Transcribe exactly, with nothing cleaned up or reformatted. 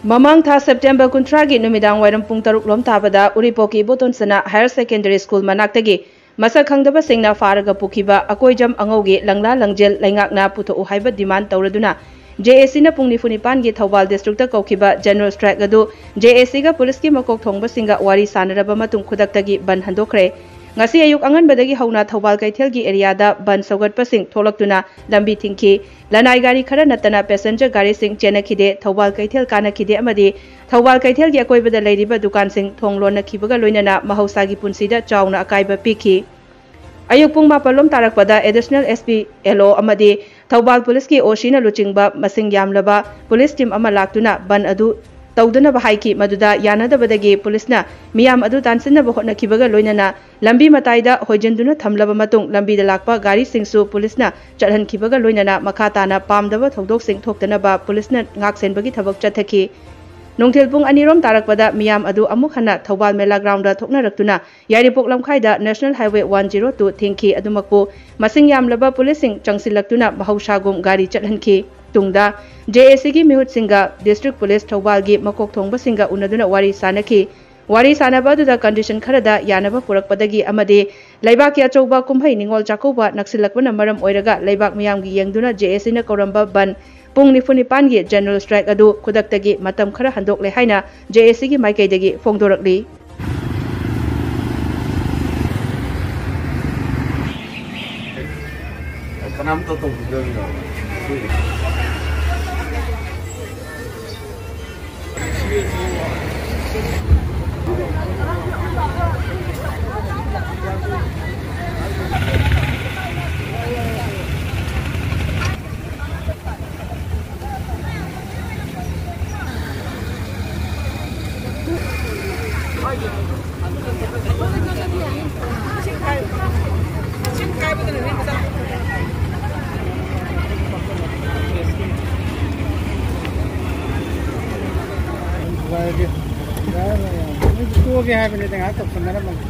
ꯃꯃꯥꯡ ꯊꯥ ꯁꯦꯞꯇꯦꯝꯕꯔ ꯀꯨꯟꯊ꯭ꯔꯥꯒꯤ ꯅꯨꯃꯤꯗꯥꯡ ꯋꯥꯏꯔꯝ ꯄꯨꯡ ꯇꯔꯨꯛ ꯂꯣꯝ ꯇꯥꯕꯗ ꯎꯔꯤꯄꯣꯛꯀꯤ ꯏꯕꯣꯇꯣꯟ ꯁꯅꯥ ꯍꯥꯌꯔ ꯁꯦꯀꯦꯟꯗꯔꯤ ꯁ꯭ꯀꯨꯜ ꯃꯅꯥꯛꯇꯒꯤ ꯃꯁꯛ ꯈꯪꯗꯕꯁꯤꯡꯅ ꯐꯥꯔꯒ ꯄꯨꯈꯤꯕ ꯑꯀꯣꯏꯖꯝ ꯑꯉꯧꯒꯤ ꯂꯪꯂꯥ ꯂꯪꯖꯦꯜ ꯂꯩꯉꯥꯛꯅ ꯄꯨꯊꯣꯛꯎ ꯍꯥꯏꯕ ꯗꯤꯃꯥꯟ ꯇꯧꯔꯗꯨꯅ ꯖꯦ ꯑꯦ ꯁꯤꯅ ꯄꯨꯡ ꯅꯤꯐꯨ ꯅꯤꯄꯥꯟꯒꯤ ꯊꯧꯕꯥꯜ ꯗꯤꯁꯇ꯭ꯔꯤꯛꯇ ꯀꯧꯈꯤꯕ ꯖꯦꯅꯔꯦꯜ ꯁ꯭ꯇ꯭ꯔꯥꯏꯛ ꯑꯗꯨ ꯖꯦ ꯑꯦ ꯁꯤꯒ ꯄꯨꯂꯤꯁꯀꯤ ꯃꯀꯣꯛ ꯊꯣꯡꯕꯁꯤꯡꯒ ꯋꯥꯔꯤ ꯁꯥꯅꯔꯕ ꯃꯇꯨꯡ ꯈꯨꯗꯛꯇꯒꯤ ꯕꯟ ꯍꯟꯗꯣꯛꯈ꯭ꯔꯦ꯫ ꯉꯁꯤ ꯑꯌꯨꯛ ꯑꯉꯟꯕꯗꯒꯤ ꯍꯧꯅ ꯊꯧꯕꯥꯜ ꯀꯩꯊꯦꯜꯒꯤ ꯑꯦꯔꯤꯌꯥꯗ ꯕꯟ ꯁꯧꯒꯠꯄꯁꯤꯡ ꯊꯣꯛꯂꯛꯇꯨꯅ ꯂꯝꯕꯤ ꯊꯤꯡꯈꯤ꯫ ꯂꯅꯥꯏ ꯒꯥꯔꯤ ꯈꯔ ꯅꯠꯇꯅ ꯄꯦꯁꯦꯟꯖꯔ ꯒꯥꯔꯤꯁꯤꯡ ꯆꯦꯟꯅꯈꯤꯗꯦ꯫ ꯊꯧꯕꯥꯜ ꯀꯩꯊꯦꯜ ꯀꯥꯅꯈꯤꯗꯦ ꯑꯃꯗꯤ ꯊꯧꯕꯥꯜ ꯀꯩꯊꯦꯜꯒꯤ ꯑꯀꯣꯏꯕꯗ ꯂꯩꯔꯤꯕ ꯗꯨꯀꯥꯟꯁꯤꯡ ꯊꯣꯡ ꯂꯣꯟꯅꯈꯤꯕꯒ ꯂꯣꯏꯅꯅ ꯃꯍꯧꯁꯥꯒꯤ ꯄꯨꯟꯁꯤꯗ ꯆꯥꯎꯅ ꯑꯀꯥꯏꯕ ꯄꯤꯈꯤ꯫ ꯑꯌꯨꯛ ꯄꯨꯡ ꯃꯥꯄꯜ ꯂꯣꯝ ꯇꯥꯔꯛꯄꯗ ꯑꯦꯗꯤꯁꯅꯦꯜ ꯑꯦꯁ ꯄꯤ, ꯑꯦꯜ ꯑꯣ ꯑꯃꯗꯤ ꯊꯧꯕꯥꯜ ꯄꯨꯂꯤꯁꯀꯤ ꯑꯣ ꯁꯤꯅ ꯂꯨꯆꯤꯡꯕ ꯃꯁꯤꯡ ꯌꯥꯝꯂꯕ ꯄꯨꯂꯤꯁ ꯇꯤꯝ ꯑꯃ ꯂꯥꯛꯇꯨꯅ ꯕꯟ ꯑꯗꯨ ꯇꯧꯗꯅꯕ ꯍꯥꯏꯈꯤ꯫ ꯃꯗꯨꯗ ꯌꯥꯅꯗꯕꯗꯒꯤ ꯄꯨꯂꯤꯁꯅ ꯃꯤꯌꯥꯝ ꯑꯗꯨ ꯇꯥꯟꯁꯤꯟꯅꯕ ꯍꯣꯠꯅꯈꯤꯕꯒ ꯂꯣꯏꯅꯅ ꯂꯝꯕꯤ ꯃꯇꯥꯏꯗ ꯍꯣꯏꯖꯤꯟꯗꯨꯅ ꯊꯝꯂꯕ ꯃꯇꯨꯡ ꯂꯝꯕꯤꯗ ꯂꯥꯛꯄ ꯒꯥꯔꯤꯁꯤꯡꯁꯨ ꯄꯨꯂꯤꯁꯅ ꯆꯠꯍꯟꯈꯤꯕꯒ ꯂꯣꯏꯅꯅ ꯃꯈꯥ ꯇꯥꯅ ꯄꯥꯝꯗꯕ ꯊꯧꯗꯣꯛꯁꯤꯡ ꯊꯣꯛꯇꯅꯕ ꯄꯨꯂꯤꯁꯅ ꯉꯥꯛꯁꯦꯟꯕꯒꯤ ꯊꯕꯛ ꯆꯠꯊꯈꯤ꯫ ꯅꯨꯡꯊꯤꯜ ꯄꯨꯡ ꯑꯅꯤꯔꯣꯝ ꯇꯥꯔꯛꯄꯗ ꯃꯤꯌꯥꯝ ꯑꯗꯨ ꯑꯃꯨꯛ ꯍꯟꯅ ꯊꯧꯕꯥꯜ ꯃꯦꯂꯥ ꯒ꯭ꯔꯥꯎꯟꯗ ꯊꯣꯛꯅꯔꯛꯇꯨꯅ ꯌꯥꯏꯔꯤꯄꯣꯛ ꯂꯝꯈꯥꯏꯗ national highway one zero two ꯊꯤꯡꯈꯤ꯫ ꯑꯗꯨꯃꯛꯄꯨ ꯃꯁꯤꯡ ꯌꯥꯝꯂꯕ ꯄꯨꯂꯤꯁꯁꯤꯡ ꯆꯪꯁꯤꯜꯂꯛꯇꯨꯅ ꯃꯍꯧꯁꯥꯒꯨꯝ ꯒꯥꯔꯤ ꯆꯠꯍꯟꯈꯤ꯫ ꯇꯨꯡꯗ ꯖꯦ ꯑꯦ ꯁꯤꯒꯤ ꯃꯤꯍꯨꯠꯁꯤꯡꯒ ꯗꯤꯁꯇ꯭ꯔꯤꯛ ꯄꯨꯂꯤꯁ ꯊꯧꯕꯥꯜꯒꯤ ꯃꯀꯣꯛ ꯊꯣꯡꯕꯁꯤꯡꯒ ꯎꯅꯗꯨꯅ ꯋꯥꯔꯤ ꯁꯥꯅꯈꯤ꯫ ꯋꯥꯔꯤ ꯁꯥꯅꯕ ꯑꯗꯨꯗ ꯀꯟꯗꯤꯁꯟ ꯈꯔꯗ ꯌꯥꯅꯕ ꯄꯨꯔꯛꯄꯗꯒꯤ ꯑꯃꯗꯤ ꯂꯩꯕꯥꯛꯀꯤ ꯑꯆꯧꯕ ꯀꯨꯝꯍꯩ ꯅꯤꯉꯣꯜ ꯆꯥꯛꯀꯧꯕ ꯅꯛꯁꯤꯜꯂꯛꯄꯅ ꯃꯔꯝ ꯑꯣꯏꯔꯒ ꯂꯩꯕꯥꯛ ꯃꯤꯌꯥꯝꯒꯤ ꯌꯦꯡꯗꯨꯅ ꯖꯦ ꯑꯦ ꯁꯤꯅ ꯀꯧꯔꯝꯕ ꯕꯟ ꯄꯨꯡ ꯅꯤꯐꯨ ꯅꯤꯄꯥꯟꯒꯤ ꯖꯦꯅꯔꯦꯜ ꯁ꯭ꯇ꯭ꯔꯥꯏꯛ ꯑꯗꯨ ꯈꯨꯗꯛꯇꯒꯤ ꯃꯇꯝ ꯈꯔ ꯍꯟꯗꯣꯛꯂꯦ ꯍꯥꯏꯅ ꯖꯦ ꯑꯦ ꯁꯤꯒꯤ ꯃꯥꯏꯀꯩꯗꯒꯤ ꯐꯣꯡꯗꯣꯔꯛꯂꯤ꯫ ꯀꯅꯥꯝꯇ ꯇꯧꯕꯤꯗꯕꯅꯤꯅ꯫ ꯇꯣꯛꯑꯒꯦ ꯍꯥꯏꯕꯅꯤꯗ, ꯉꯥꯏꯍꯥꯛ ꯇꯧꯁꯟꯅꯔꯝꯃꯒꯦ꯫